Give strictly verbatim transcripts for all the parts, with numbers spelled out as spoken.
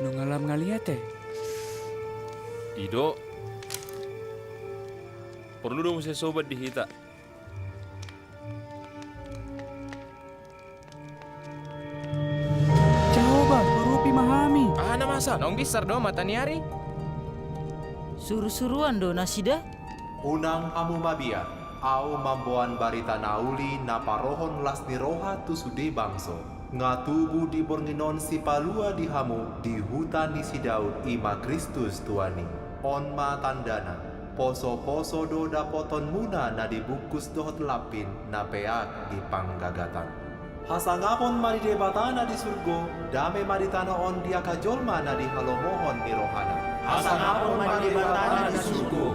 Nunga lam nga liat e. I do. Porlu do muse soban di hita. Jahowa, urupi ma hami. Aha na masa? Naung binsar do mata ni ari? Surusuruan do nasida? Unang hamu mabiar, ahu mamboan barita na uli na parohon las ni roha tu sude bangso. Nga tubu di borngin on Sipalua di hamu di huta ni si Daud, i ma Kristus Tuhan i. On ma tandana: Posoposo do dapotonmuna na dibungkus dohot lampin na peak di panggagatan. Hasangapon ma di Debata na di surgo, dame ma di tano on di angka jolma na dihalomohon ni rohana. Hasangapon ma di Debata na di surgo,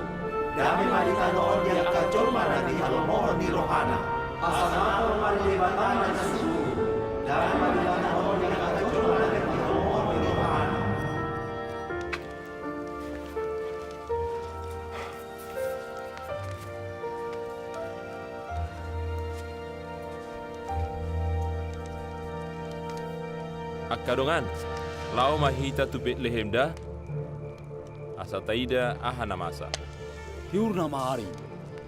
dame ma di tano on di angka jolma na dihalomohon ni rohana. Hasangapon ma di Debata na di surgo, dame ma di tano on di angka jolma na dihalomohon ni rohana. Angka dongan, laho ma hita tu Betlehem da, asa taida aha na masa. Hiur nama ari.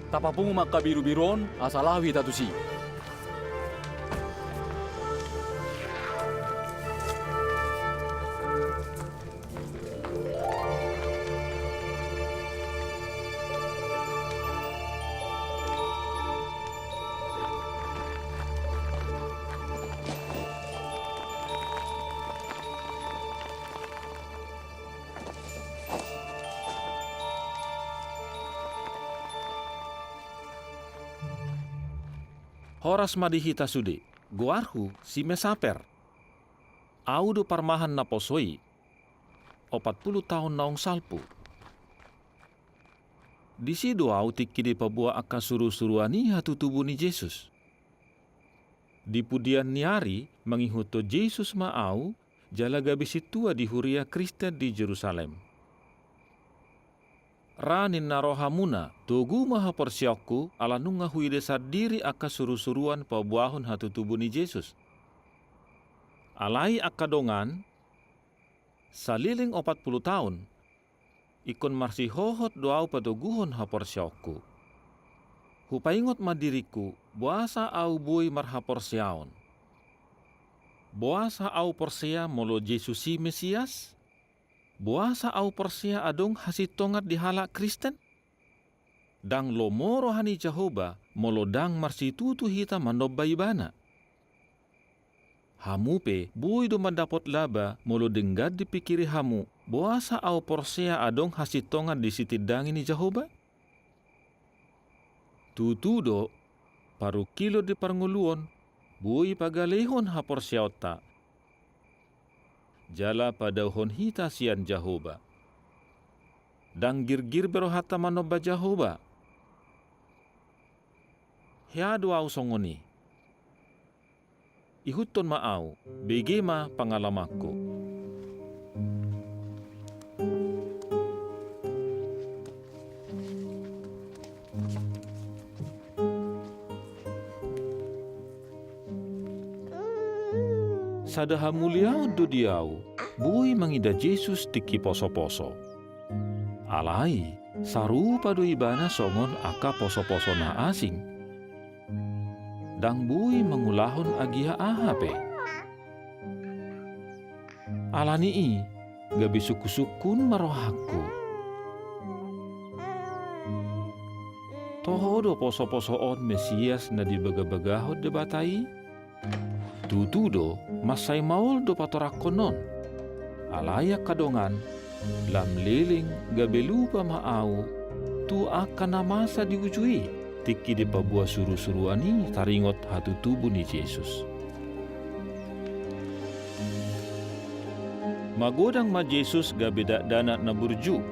Tapapungu ma angka birubiru on, asa laho hita tusi. Horas ma di hita sude. Goarhu si Mesaper. Ahu do parmahan naposo i, opat pulu taon naung salpu. Disi do ahu tingki dipaboa angka surusuruan i hatutubu ni Jesus. Di pudian ni ari mangihuthon Jesus ma ahu, jala gabe sintua di huria Kristen di Jerusalem. Ra ninna rohamuna, togu ma haporseaonku, ala nunga huida sandiri angka surusuruan paboahon hatutubu ni Jesus. Alai angka dongan, saleleng opat pulu taon, ingkon marsihohot do ahu patoguhon haporseaonku. Hupaingot ma diringku, boasa ahu boi marhaporseaon. Boasa ahu porsea molo Jesus i Mesias? Boasa ahu porsea adong hasintongan di halak Kristen? Ndang lomo roha ni Jahowa molo ndang marsitutu hita manomba Ibana. Hamu pe boi do mandapot laba molo denggan dipikiri hamu, boasa ahu porsea adong hasintongan di sitindangi ni Jahowa? Tutu do, parungkilon di parngoluon boi pagalehon haporseaonta, jala padaohon hita sian Jahowa. Ndang girgir be rohanta manomba Jahowa. Hea do ahu songon i. Ihuthon ma ahu, bege ma pangalamanku. Sada hamuliaon do di ahu, boi mangida Jesus tingki posoposo. Alai, sarupa do Ibana songon angka posoposo na asing. Ndang boi mangulahon agia aha pe. Ala ni i, gabe sungkunsungkun ma rohangku. Toho do posoposo on Mesias na dibagabagahon Debata i? Tutu do, mansai maol do patorangkon on. Alai angka dongan, lam leleng gabe lupa ma ahu tu angka na masa di uju i, tingki dipaboa surusuruan i taringot hatutubu ni Jesus. Magodang ma Jesus gabe dakdanak na burju.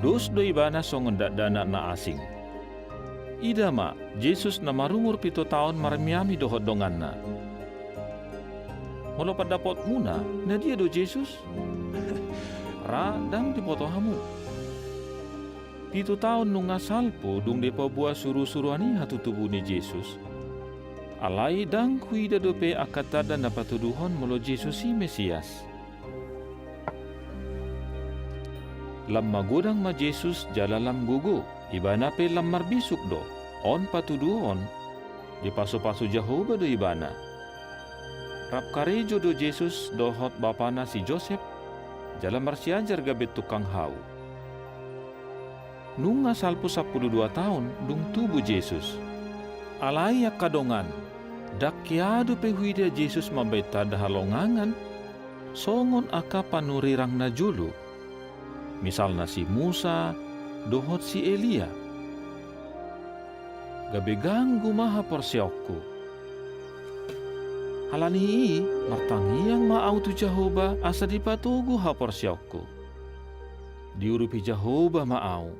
Dos do Ibana songon dakdanak na asing. Ida ma, Jesus na marumur pitu taon marmiami dohot donganna. Molo pandapotmuna, na dia do Jesus? Ra ndang diboto hamu. Pitu taon nunga salpu dung dipaboa surusuruan i hatutubu ni Jesus. Alai ndang huida dope angka tanda na patuduhon molo Jesus i Mesias. Lam magodang ma Jesus jala lam gogo, ibana pe lam marbisuk do. On patuduhon, dipasupasu Jahowa do ibana. Rap karejo do Jesus dohot bapana si Josep, jala marsiajar gabe tukang hau. Nunga salpu sampulu dua taon dung tubu Jesus. Alai angka dongan, ndang hea dope huida Jesus mambahen tanda halongangan songon angka panurirang na jolo, misalna si Musa dohot si Elia. Gabe ganggu ma haporseaonku. Ala ni i, martangiang ma ahu tu Jahowa asa dipatogu haporseaonku. Diurupi Jahowa ma ahu.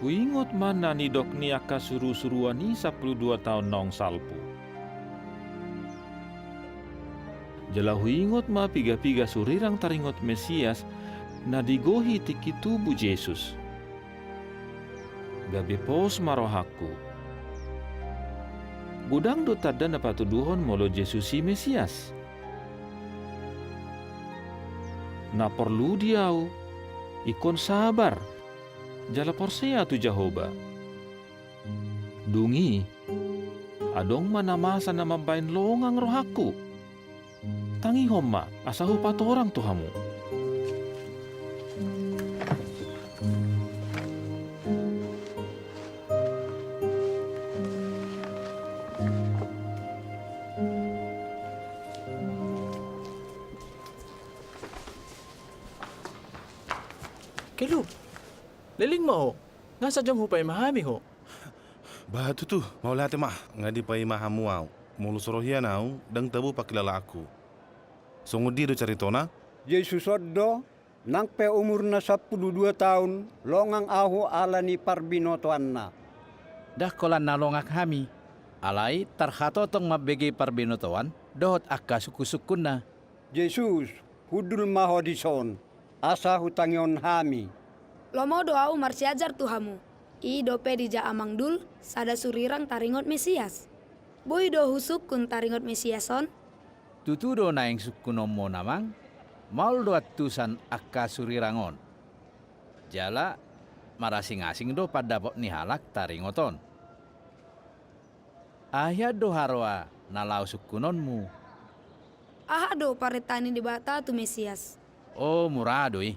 Huingot ma na nidok ni angka surusuruan i sampulu dua taon naung salpu. Jala huingot ma pigapiga surirang taringot Mesias na digohi tingki tubu Jesus. Gabe pos ma rohangku. Godang do tanda na patuduhon molo Jesus i Mesias. Na porlu di ahu, ingkon sabar, jala porsea tu Jahowa. Dung i, adong ma na masa na mambahen longang rohangku. Tangihon ma, asa hupatorang tu hamu. Kelup, leleng ma ho, nga sajom hupaima hami ho. Bah, tutu, mauliate ma, nga dipaima hamu ahu. Molo so ro hian ahu, ndang tabo pangkilalaanku. Songon dia do caritona? Jesus on do, nang pe umurna sampulu dua taon, longang ahu ala ni parbinotoanna. Ndang holan na longang hami, alai tarhatotong mambege parbinotoan dohot angka sungkunsungkunna. Jesus, hundul ma ho dison, asa hutangihon hami. Lomo do ahu marsiajar tu hamu. I dope dija amang dul, sada surirang taringot Mesias. Boi do husungkun taringot Mesias on? Tutu do naeng sungkunonmon amang, maol do antusan angka surirang on. Jala marasingasing do pandapot ni halak taringot on. Aha hian do haroa na laho sungkunonmu? Aha do parenta ni Debata tu Mesias? O, mura do i.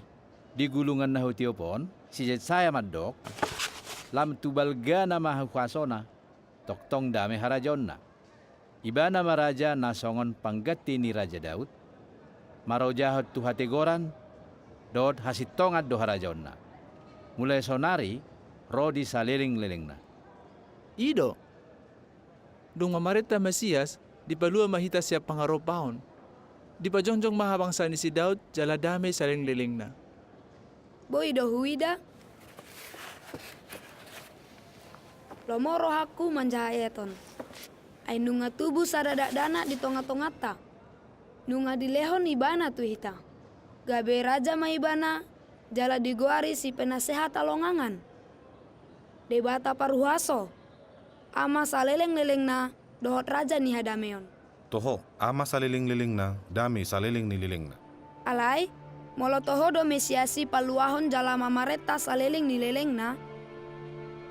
Di gulungan na hutiop on, si Jesaya mandok, lam tu balgana ma huhasona, tongtong dame harajaonna. Ibana ma raja na songon pangganti ni Raja Daud, marojahan tu hategoran, dohot hasintongan do harajaonna. Mulai sonari, ro di salelenglelengna. I do. Dung mamarenta Mesias, dipalua ma hita sian pangaropaon. Dipajongjong ma habangsa ni si Daud, jala dame salelenglelengna. Boi do huida? Lomo rohangku manjaha eton. Ai nunga tubu sada dakdanak di tongatonganta. Nunga dilehon ibana tu hita. Gabe raja ma ibana, jala digoari si penasehat halongangan. Debata parhuaso. Ama salelenglelengna, dohot raja ni hadameon. Toho, ama salelenglelengna, dame saleleng ni lelengna. Alai, molo toho do Mesias i paluahon jala mamarenta saleleng ni lelengna,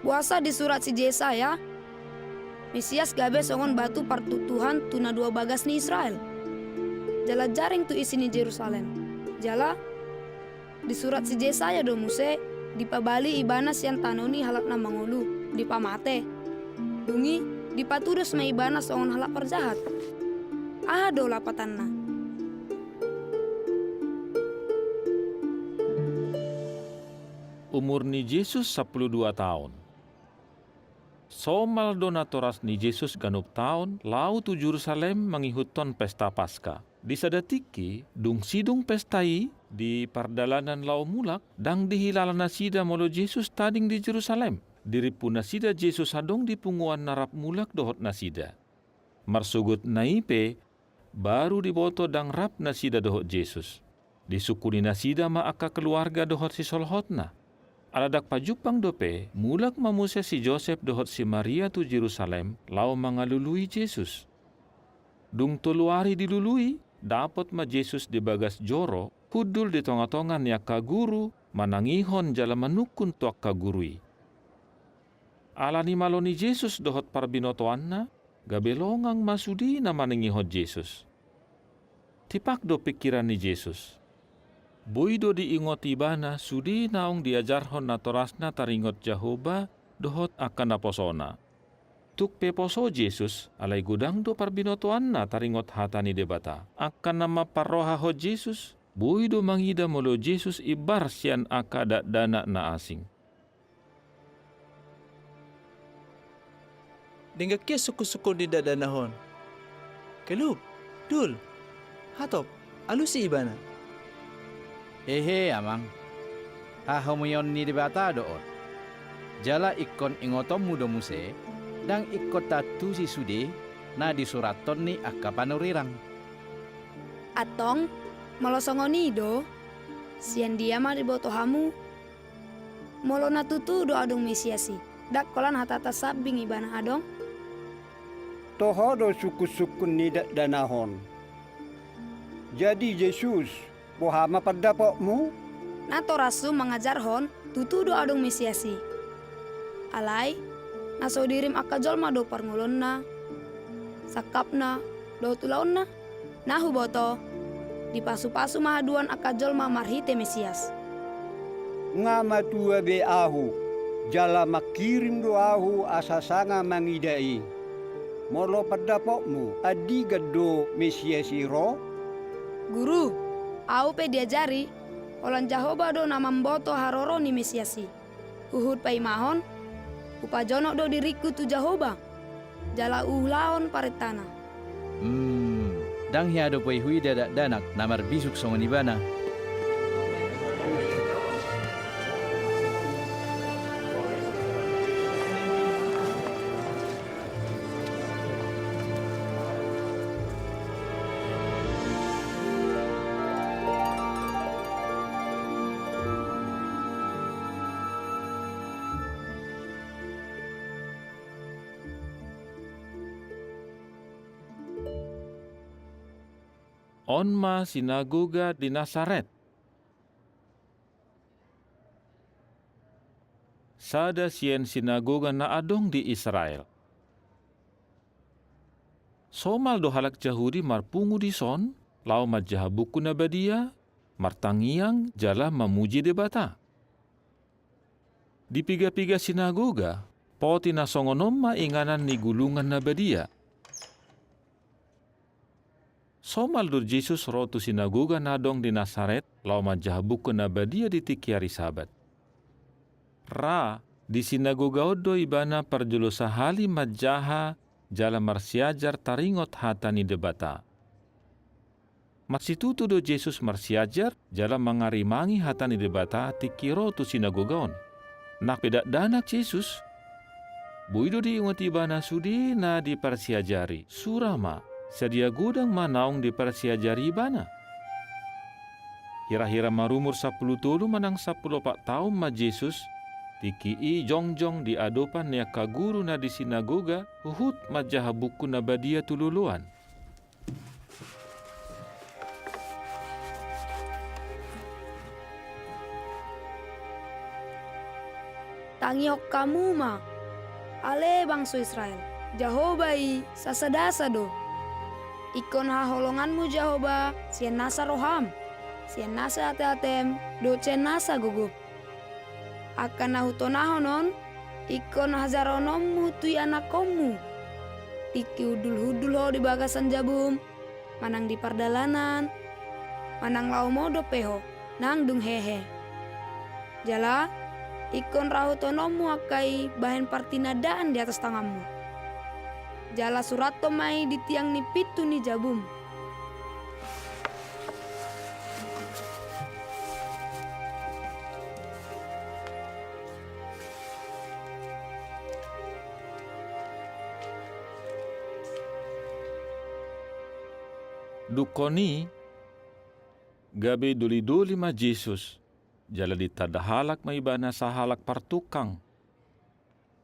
boasa disurat si Jesaya, Mesias gabe songon batu partuktuhan tu na dua bagas ni Israel. Jala jaring tu isi ni Jerusalem. Jala, disurat si Jesaya do muse, dipabali ibana sian tano ni halak na mangolu, dipamate. Dung i, dipatudos ma ibana songon halak parjahat. Aha do lapatanna? Umur ni Jesus sampulu dua taon. Somal do natoras ni Jesus ganup taon laho tu Jerusalem mangihuthon pesta Paska. Di sada tingki, dung sidung pesta i, di pardalanan laho mulak, ndang dihilala nasida molo Jesus tading di Jerusalem. Dirimpu nasida Jesus adong di punguan na rap mulak dohot nasida. Marsogot na i pe, baru diboto ndang rap nasida dohot Jesus. Disungkuni nasida ma angka keluarga dohot sisolhotna. Ala ndang pajumpang dope, mulak ma muse si Josep dohot si Maria tu Jerusalem, laho mangalului Jesus. Dung tolu ari dilului, dapot ma Jesus di bagas joro, hundul di tonga-tonga ni angka guru, manangihon jala manungkun tu angka guru i. Ala ni malo ni Jesus dohot parbinotoanna, gabe longang ma sude na manangihon Jesus. Tipak do pingkiran ni Jesus. Boi do diingot ibana sude naung diajarhon natorasna taringot Jahowa dohot angka naposona. Tung pe poso Jesus, alai godang do parbinotoanna taringot hata ni Debata. Angka na mamparrohahon Jesus, boi do mangida molo Jesus imbar sian angka dakdanak na asing. Denggan hian sungkun-sungkun ni dakdanak on. Kelub, dul, hatop, alusi ibana. Hehe, amang. Hahomion ni Debata do on. Jala ingkon ingotonmu do muse, ndang ingkon taantusi sude na disurathon ni angka panurirang. Antong, molo songon i do, sian dia ma diboto hamu? Molo na tutu do adong Mesias i, ndang holan hata-hata sambing ibana adong? Toho do sungkun-sungkun ni dakdanak on. Jadi Jesus, boha ma pandapotmu? Natorashu mangajarhon tutu do adong Mesias i. Alai, na so dirim angka jolma do parngoluonna, sangkapna, dohot ulaonna? Na huboto, dipasu-pasu ma haduan angka jolma marhite Mesias. Nga matua be ahu, jala mangkirim do ahu asa sanga mangida i. Molo pandapotmu, andigan do Mesias i ro? Guru, ahu pe diajari, holan Jahowa do na mamboto haroro ni Mesias i. Huhut paimahon, hupajonok do diringku tu Jahowa, jala huulahon parentana. Hmm, ndang hea dope huida dakdanak na marbisuk songon ibana. On ma sinagoga di Nasaret. Sada sian sinagoga na adong di Israel. Somal do halak Jahudi marpungu dison, laho manjaha buku na badia, martangiang jala mamuji Debata. Di piga-piga sinagoga, poti na songon on ma inganan ni gulungan na badia. Somal do Jesus ro tu sinagoga na adong di Nasaret, laho manjaha buku na badia di tingki ari Sabat. Ra, di sinagoga on do ibana parjolo sahali manjaha jala marsiajar taringot hata ni Debata. Marsitutu do Jesus marsiajar, jala mangarimangi hata ni Debata tingki ro tu sinagoga on. Nang pe dakdanak Jesus, boi do diingot ibana sude na diparsiajari. Sura ma, sadia godang ma naung diparsiajari ibana. Hira-hira marumur sampulu tolu manang sampulu opat taon ma Jesus, tingki i jongjong di adopan ni angka guru na di sinagoga, huhut manjaha buku na badia tu loloan. Tangihon hamu ma, ale bangso Israel, Jahowa i sasada-sada do. Ingkon haholonganmu Jahowa sian nasa roham, sian nasa ate-atem, dohot sian nasa gogom. Angka na hutonahon on, ingkon hajarononmu tu ianakhonmu. Tingki hundul-hundul ho di bagasan jabum, manang di pardalanan, manang laho modom pe ho, nang dung hehe. Jala, ingkon rahutononmu angka i bahen partinandaan di atas tanganmu. Jala surathon ma i di tiang ni pintu ni jabum. Dungkon i, gabe doli-doli ma Jesus, jala ditanda halak ma ibana sahalak partukang,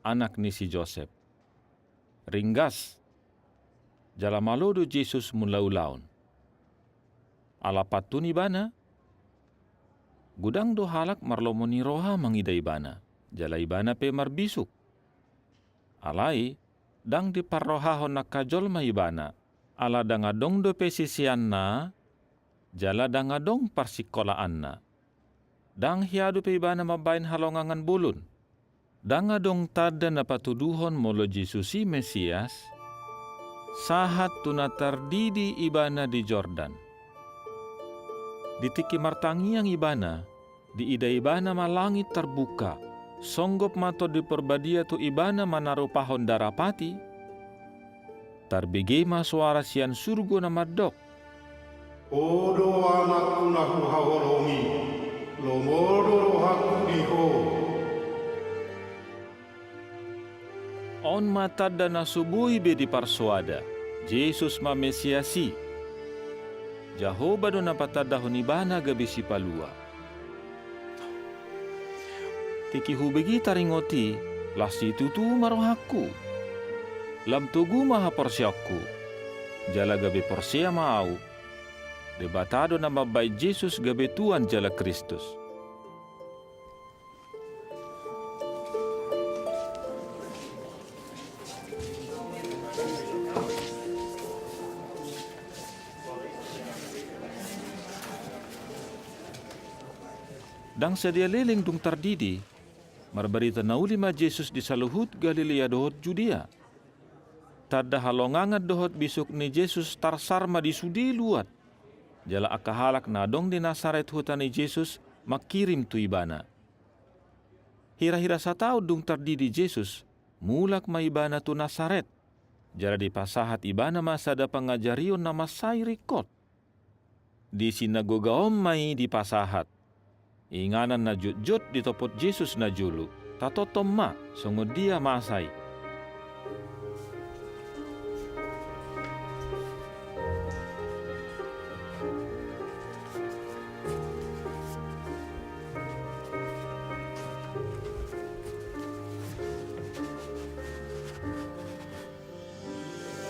anak ni si Josep. Ringgas, jala malo do Jesus mangula ulaon. Ala pantun ibana, Godang do halak marlomo ni roha mangida ibana, jala ibana pe marbisuk. Alai, ndang diparrohahon angka jolma ibana, ala ndang adong dope siseanna, jala ndang adong parsingkolaanna. Ndang hea dope ibana mambahen halongangan bolon. Ndang adong tanda na patuduhon molo Jesus i Mesias, sahat tu na tardidi ibana di Jordan. Di tingki martangiang ibana, diida ibana ma langit tarbuka, songgop ma Tondi Parbadia tu ibana manarupahon darapati, tarbege ma soara sian surgo na mandok: Ho do Anakku na huhaholongi, lomo do rohangku di Ho. On ma tanda na so boi be diparsoada, Jesus ma Mesias i. Jahowa do na patandahon ibana gabe Sipalua. Tingki hubege taringot i, las situtu ma rohangku. Lam togu ma haporseaonku, jala gabe porsea ma ahu. Debata do na mambahen Jesus gabe Tuhan jala Kristus. Ndang sadia leleng dung tardidi, marbarita na uli ma Jesus di saluhut Galilea dohot Judea. Tanda halongangan dohot bisuk ni Jesus tarsar ma di sude luat. Jala angka halak na adong di Nasaret huta ni Jesus mangkirim tu ibana. Hira-hira sataon dung tardidi Jesus, mulak ma ibana tu Nasaret. Jala dipasahat ibana ma sada pangajarion na mansai ringkot. Di sinagoga on ma i dipasahat. Inganan na jotjot ditopot Jesus najolo, tatonton ma songon dia masa i.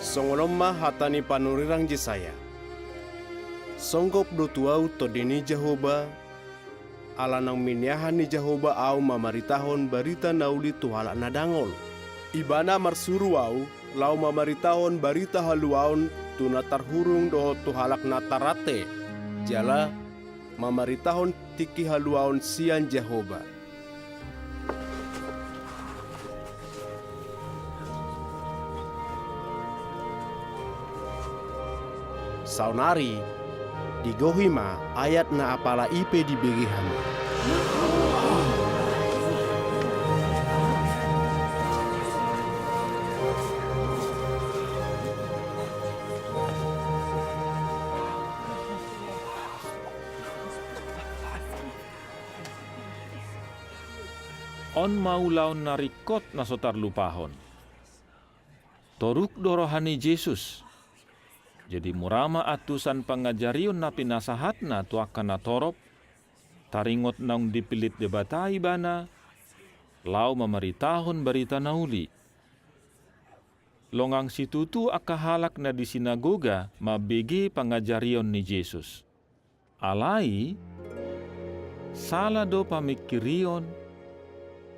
Songon on ma hata ni panurirang Jesaya: Songgop do tu ahu Tondi ni Jahowa, ala naung miniahan ni Jahowa ahu mamaritahon barita na uli tu halak na dangol. Ibana marsuru ahu laho mamaritahon barita haluaon tu na tarhurung dohot tu halak na tarrante, jala mamaritahon tingki haluaon sian Jahowa. Saonari, digohi ma ayat na apala i pe dibege hamu. On ma ulaon na ringkot na so tarlupahon. Toruk do roha ni Jesus. Jadi mura ma antusan pangajarion na pinasahatna tu angka natorop, taringot naung dipillit Debata ibana, laho mamaritahon barita na uli. Longang situtu angka halak na di sinagoga mambege pangajarion ni Jesus. Alai, sala do pamingkirion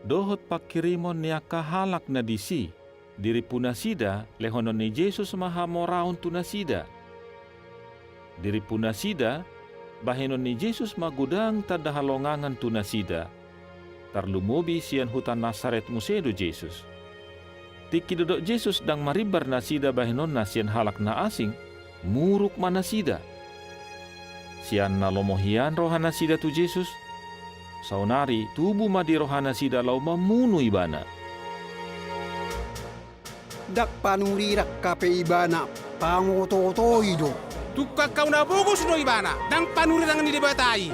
dohot pangkirimon ni angka halak na disi. Dirimpu nasida, lehonon ni Jesus ma hamoraon tu nasida. Dirimpu nasida, bahenon ni Jesus ma godang tanda halongangan tu nasida. Tarlumobi sian huta Nasaret muse do Jesus. Tingki didok Jesus ndang marimbar nasida bahenonna sian halak na asing, muruk ma nasida. Sian na lomo hian rohanasida tu Jesus, saonari tubu ma di rohanasida laho mamunu ibana. Ndang panurirang hape ibana, pangotootoi do. Tungkang hau na bogos do ibana, ndang panurirang ni Debata i.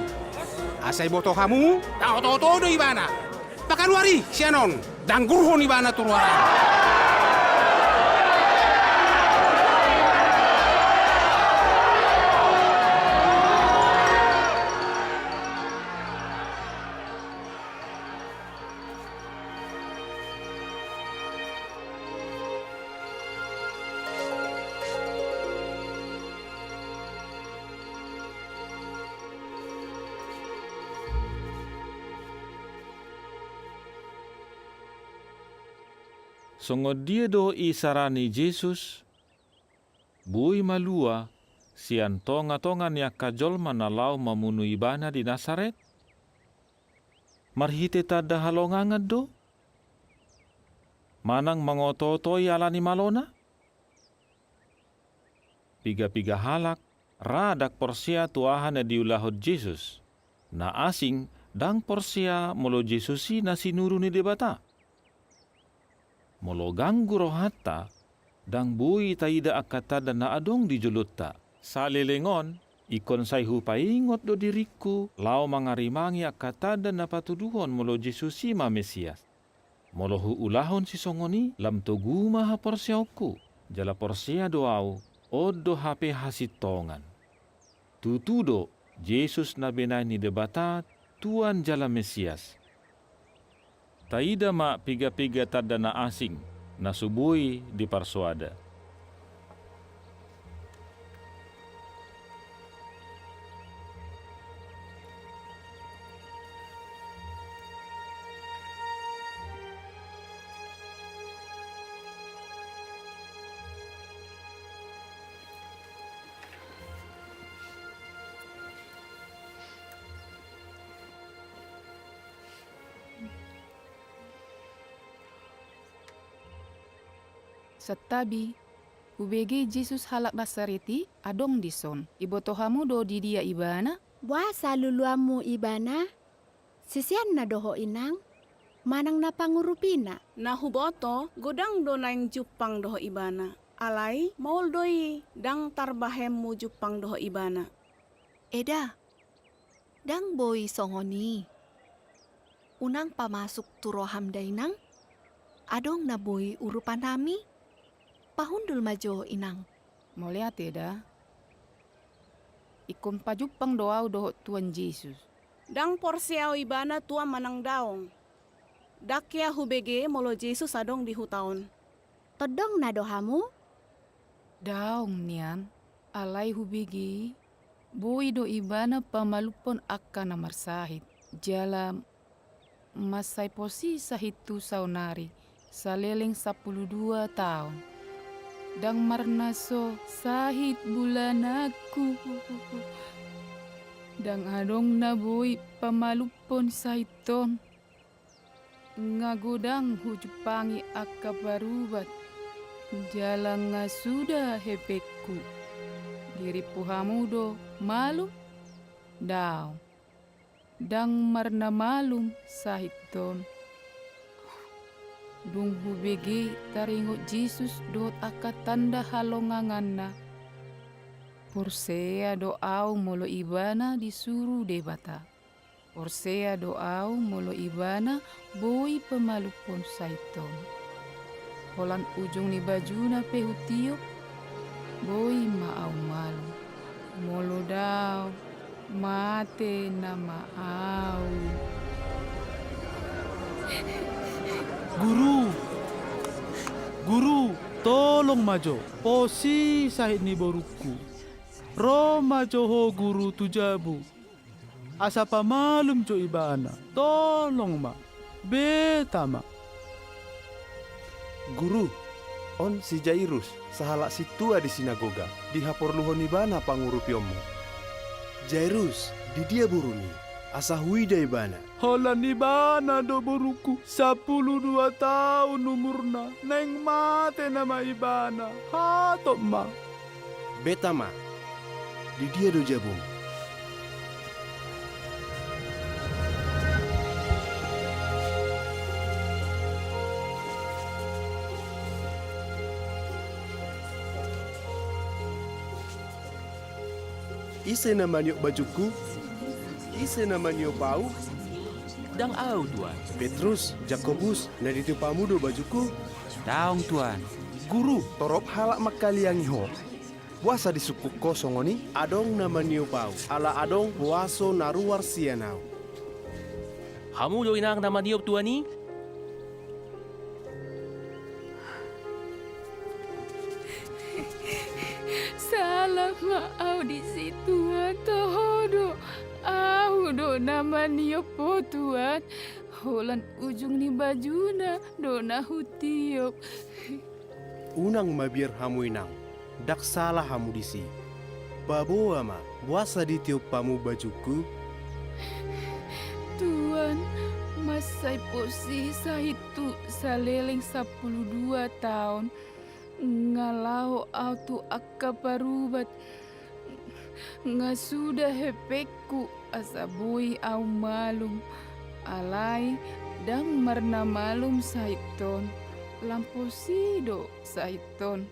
Asa iboto hamu, pangotootoi do ibana. Pakaluar i sian on, danggurhon ibana tu ruar an. Songon dia do isara ni Jesus boi malua sian tonga-tonga ni angka jolma na laho mamunu Ibana di Nasaret? Marhite tanda halongangan do? Manang mangoto-otoi ala ni maloNa? Piga-piga halak ra ndang porsea tu aha na diulahon Jesus. Na asing ndang porsea molo Jesus i na sinuru ni Debata. Molo ganggu rohanta, ndang boi taida angka tanda na adong di jolonta. Saleleng on, ingkon sai hupaingot do diringku laho mangarimangi angka tanda na patuduhon molo Jesus i ma Mesias. Molo huulahon sisongon i, lam togu ma haporseaonku, jala porsea do ahu, on do hape hasintongan. Tutu do, Jesus na binahen ni Debata, Tuan jala Mesias. Taida ma piga-piga tanda na asing, na so boi diparsoada. Santabi, hubege Jesus halak Nasaret i adong dison. Iboto hamu do di dia Ibana? Boasa luluanmu Ibana? Siseanna do ho inang? Manang na pangurupina? Na huboto, godang do naeng jumpang dohot Ibana. Alai, maol do i, ndang tarbahenmu jumpang dohot Ibana. Eda, ndang boi songon i. Unang pamasuk tu roham da inang, adong na boi urupan hami. Pahundul ma jo inang. Mauliate da. Ingkon pajumpang do ahu dohot Tuhan Jesus. Ndang porsea ahu Ibana Tuhan manang daong. Ndang hea hubege molo Jesus adong di huta on. Tondongna do hamu? Daong nian, alai hubege, boi do Ibana pamalumhon angka na marsahit. Jala mansai pos i sahithu saonari, saleleng sampulu dua taon. Ndang marnaso sahit bulananku. Ndang adong na boi pamalumhon sahit on. Nga godang hujumpangi angka parubat, jala nga suda hepengku. Dirimpu hamu do malum? Daong. Ndang marnamalum sahit on. Dung hubege taringot Jesus dohot angka tanda halonganganna, porsea do ahu molo Ibana disuru Debata. Porsea do ahu molo Ibana boi pamalumhon sahit on. Holan ujung ni bajuna pe hutiop, boi ma ahu malum. Molo daong, mate nama ahu. Guru! Guru, tolong ma jo, pos i sahit ni borungku. Ro ma jo ho Guru tu jabu. Asa pamalum jo ibana, tolong ma, beta ma. Guru, on si Jairus, sahalak sintua di sinagoga, dihaporluhon ibana pangurupionmu. Jairus, di dia borumi, asa huida ibana? Holan ibana do borungku, sampulu dua taon umurna, naeng mate nama ibana, hatop ma. Beta ma, di dia do jabum? Ise na maniop bajungku? Ise na maniop ahu? Ndang ahu, Tuan. Petrus, Jakobus, na ditiop hamu do bajungku? Daong, Tuan. Guru, torop halak mangkaliangi ho. Boasa disungkun ho songon i? Adong na maniop ahu, ala adong huaso na ruar sian ahu. Hamu do inang na maniop Tuan i? Salah ma ahu disi Tuan, toho do, ahu do na maniop ho Tuan. Holan ujung ni bajuna do na hutiop. Unang mabiar hamu, inang, ndang sala hamu disi. Paboa ma, boasa ditiop hamu bajungku? Tuan, mansai posi sahit tu saleleng sampulu dua taon. Nga laho au tu angka parubat, nga suda hepengku asa boi au malum. Alai ndang marnamalum sahit on, lam posi do sahit on.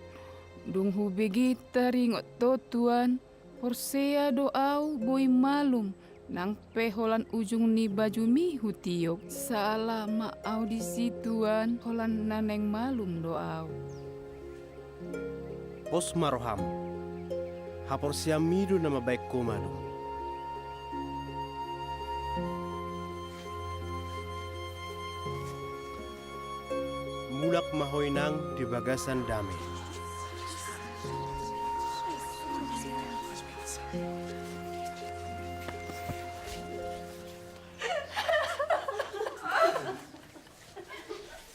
Dung hubege taringot ho, Tuan, porsea do au boi malum. Nang pe holan ujung ni bajumi hutiop. Sala ma au disi, Tuan, holan na naeng malum do au. Pos ma roham. Haporseaonmi do na mambahen ho malum. Mulak ma ho, inang, di bagasan dame.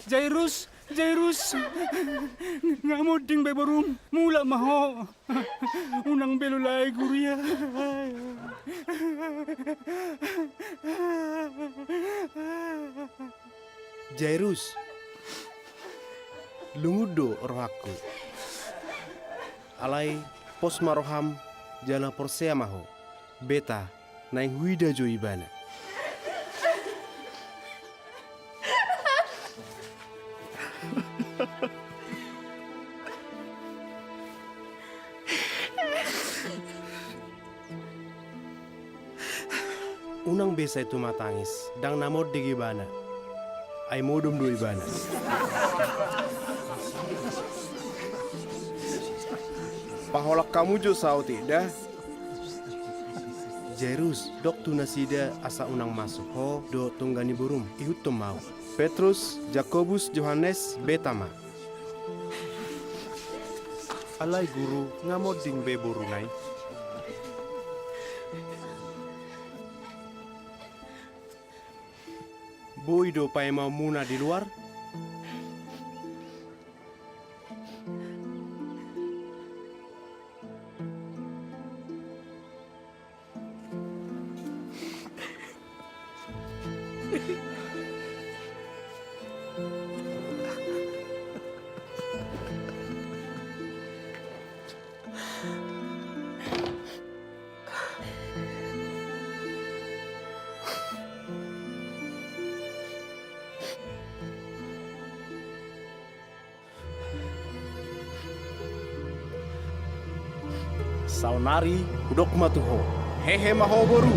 Jairus, Jairus, nga monding be borum, mulak ma ho. Unang be lolai guru i. Jairus, lungun do rohangku. Alai pos ma roham, jala porsea ma ho. Beta naeng huida jo ibana. Unang be sai tumatangis, ndang na monding ibana. Ai modom do ibana. Paholang hamu jo saotik da. Jairus, dok tu nasida asa unang masuk ho dohot tongga ni borum, ihuthon ma au. Petrus, Jakobus, Johannes, beta ma. Alai guru, nga monding be boruna i. Boi do paemaonmuna di luar? Saonari hudok ma tu ho, hehe ma ho boru.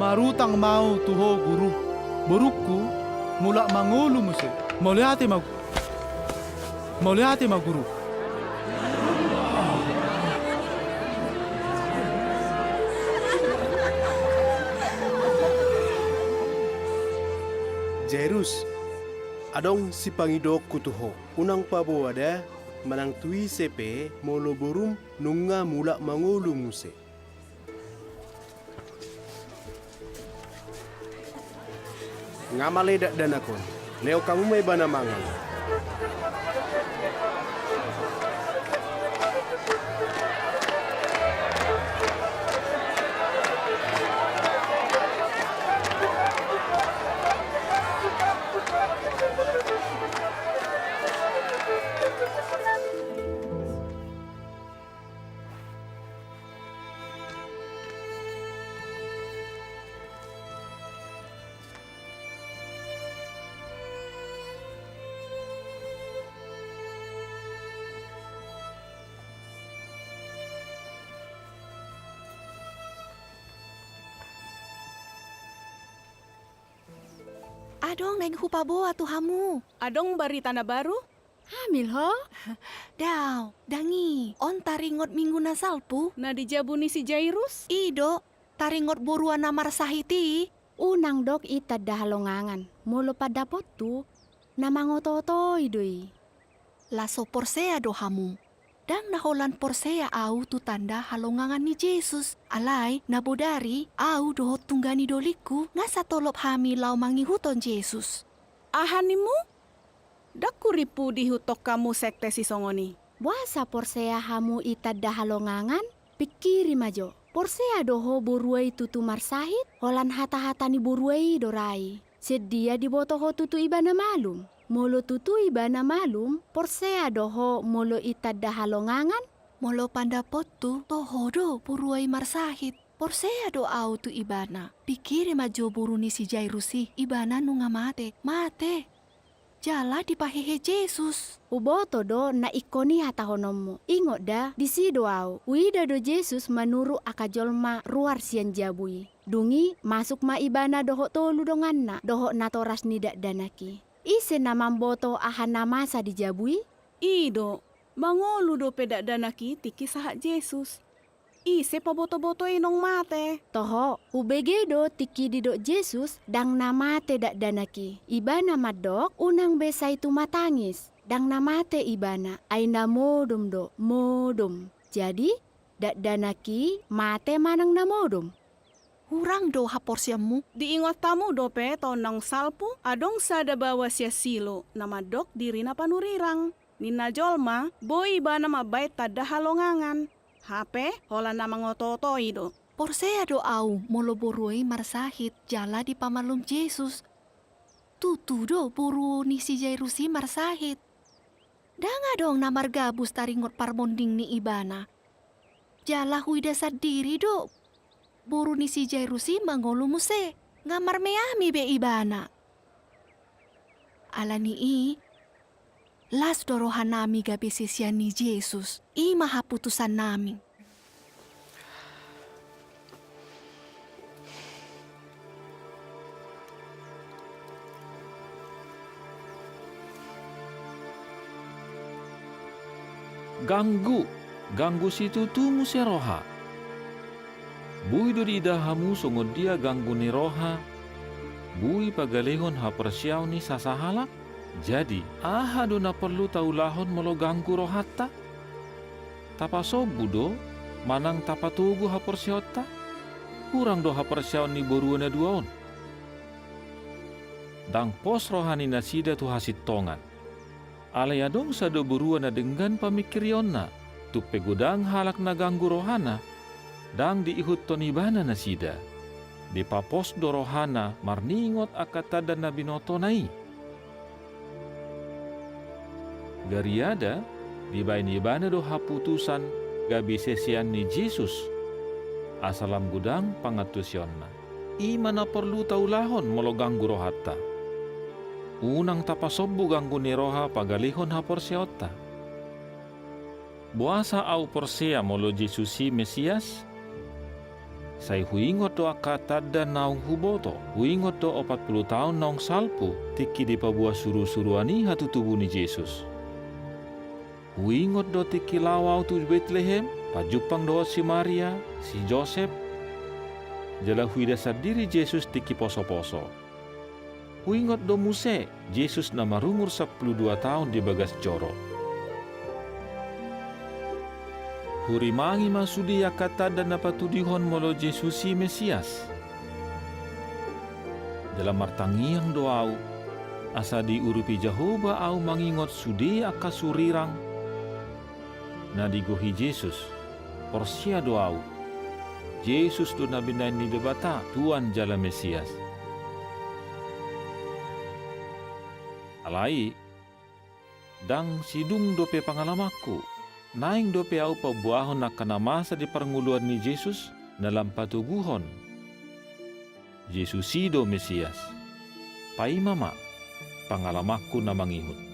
Marutang ma au tu ho guru, borungku mulak mangolu muse. Mauliate ma, mauliate ma guru. Jairus, adong sipangidoonku tu ho. Unang paboa da, manang tu ise pe, molo borum nunga mulak mangolu muse. Nga male dakdanak on, lehon hamu ma ibana mangan. Adong naeng hupaboa tu hamu. Adong barita na baru? Hamil ho? Daong, ndang i. On taringot minggu na salpu. Na di jabu ni si Jairus? I do, taringot borua na marsahit i. Unang dok i tanda halongangan. Molo pandapothu, na mangotootoi do i. laos so porsea do hamu. Ndang na holan porsea ahu tu tanda halongangan ni Jesus, alai na bodari ahu dohot tungga ni dolingku nga satolop hami laho mangihuthon Jesus. Aha ninmu? Ndang hurimpu diihuthon hamu sekte sisongon i. Boasa porsea hamu i tanda halongangan? Pingkiri ma jo. Porsea do ho borua i tutu marsahit? Holan hata-hata ni borua i do ra i. Sian dia diboto ho tutu ibana malum? Molo tutu ibana malum, porsea do ho molo i tanda halongangan? Molo pandapothu, toho do borua i marsahit. Porsea do ahu tu ibana. Pingkiri ma jo boru ni si Jairus i, ibana nunga mate. Mate. Jala dipahehe Jesus. Huboto do na ingkon i hatahononmu. Ingot da, disi do ahu. Huida do Jesus manuruk angka jolma ruar sian jabu i. Dung i, masuk ma ibana dohot tolu donganna, dohot natoras ni dakdanak i. Ise na mamboto aha na masa di jabu i? I do, mangolu dope dakdanak i tingki sahat Jesus. Ise paboto-boto i naung mate? Toho, hubege do tingki didok Jesus ndang na mate dakdanak i. Ibana mandok, unang be sai tumatangis. Ndang na mate ibana, ai na modom do, modom. Jadi, dakdanak i mate manang na modom? Hurang do haporseaonmu? Diingot hamu dope taon naung salpu, adong sada baoa sian Silo, na mandok dirina panurirang. Ninna jolma, boi ibana mambahen tanda halongangan. Hape, holan na mangoto-oto i do. Porsea do ahu molo borua i marsahit jala dipamalum Jesus. Tutu do boru ni si Jairus i marsahit. Ndang adong na margabus taringot parmonding ni ibana. Jala huida sandiri do boru ni si Jairus i mangolu muse, nga marmeami be ibana. Alani i, las do rohanami gabe sisean ni Jesus. I ma haputusannami. Ganggu, ganggu situtu muse roha. Boi do diida hamu songon dia ganggu ni roha boi pagalehon haporseaon ni sasahalak? Jadi, aha do na porlu taulahon molo ganggu rohanta? Tapasombu do, manang tapatogu haporseaonta? Hurang do haporseaon ni borua na dua on. Ndang pos roha ni nasida tu hasintongan. Alai adong sada borua na denggan pamingkirionna, tung pe godang halak na ganggu rohana, ndang diihuthon ibana nasida. Dipapos do rohana marningot angka tanda na binotona i. Gariada, dibahen ibana do haputusan gabe sisean ni Jesus, asa lam godang pangantusionna. I ma na porlu taulahon molo ganggu rohanta. Unang tapasombu ganggu ni roha pagalehon haporseaonta. Boasa ahu porsea molo Jesus i Mesias? Sai huingot do angka tanda naung huboto, huingot do opat pulu taon naung salpu, tingki dipaboa suru-suruan i hatutubu ni Jesus. Huingot do tingki laho ahu tu Betlehem, pajumpang dohot si Maria, si Josep, jala huida sandiri Jesus tingki poso-poso. Huingot do muse Jesus na marumur sampulu dua taon di bagas joro. Hurimangi ma sude angka tanda na patudihon molo Jesus i Mesias. Jala martangiang do ahu, asa diurupi Jahowa ahu mangingot sude angka surirang na digohi Jesus. Porsea do ahu, Jesus do na binahen ni Debata Tuan jala Mesias. Alai, ndang sidung dope pangalamanku. Naeng dope ahu paboahon angka na masa di parngoluan ni Jesus, na lam patoguhon Jesus i do Mesias. Paima ma pangalamanku na mangihut.